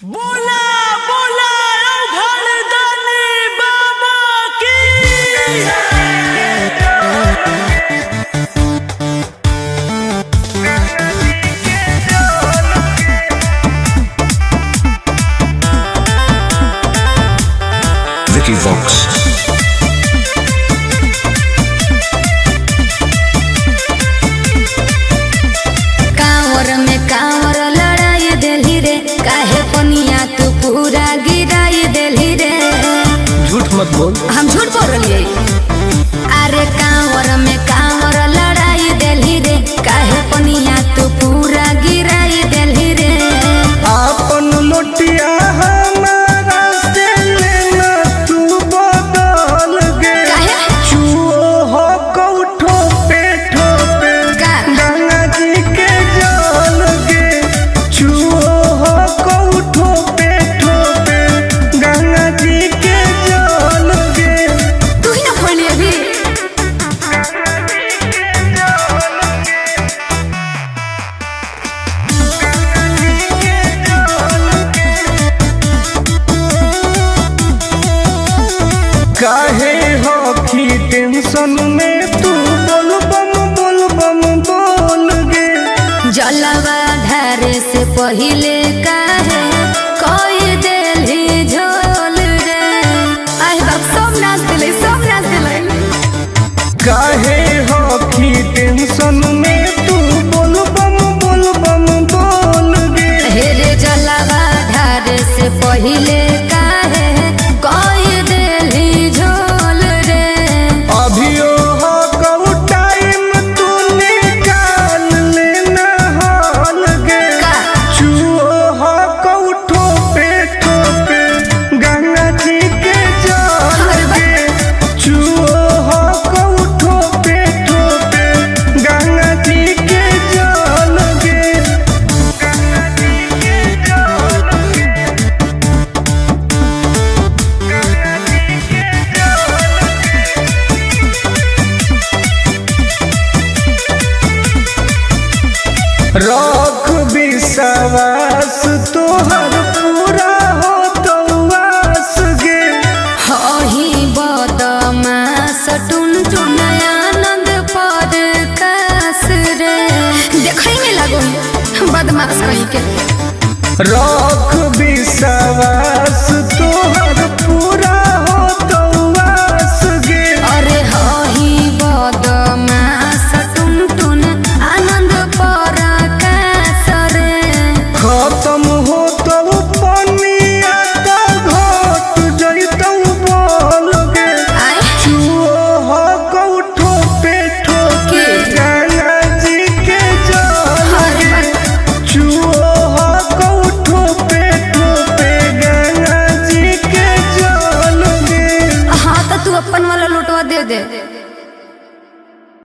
बोला बोला औघड़दानी बाबा की। Vicky Vox. कांवर में कांवर लड़ाई देली रे, काहे पनिया तू पूरा गिराई देली रे। झूठ मत बोल। हम झूठ बोल रही? अरे कांवर में कांवर लड़ाई देली रे, काहे पनिया तू पूरा गिराई देली रे। आपन लोटिया हमारा से लेना तू बदल गे। काहे? चुओ हो कौठो पे ठोपे का? गंगा जी के जल गे। चुओ हो कौठो पे ठोपे गंगा जी के जल गे। तू ही ना फोड़ अभी। काहे होखी टेंशन में तू बोल बम बोल बम बोल गे। जलवा धारे से पहिले काहे कोई देली झोल रे। आय बाप, सब नाच दिले, सब नाच दिले। काहे होखी टेंशन में तू बोल बम बोल बम बोल गे। हेरे जलवा धारे से पहिले काहे कोई देली झोल रे। अभियो हो कहू टाइम तू निकाल लेना हाल गे। का? चुओ हो कहू ठोपे ठोपे गंगा जी के जल अरे बा- गे। चुओ हो कहू ठोपे ठोपे गंगा जी के जल गे। गंगा जी के जल गे। गंगा जी के जल गे। रख विश्वास तोहर पूरा हो तो आस गे। होही बदमाश टुन टुन आनंद पर कास रे। देखै में लागो बदमाश कहीं के। रख विश्वास तोहर पूरा हो तो आस गे। अरे होही बदमाश टुन टुन आनंद पर कास रे। खत्म हो तो पनिया तो घट जइतौ बोल गे। आय चुओ हो कौठो पे ठोके के? गंगा जी के जल अरे गे। चुओ हो कौठो पे ठोपे गंगा जी के जल गे। हाँ तो तू अपन वाला लोटवा दे दे।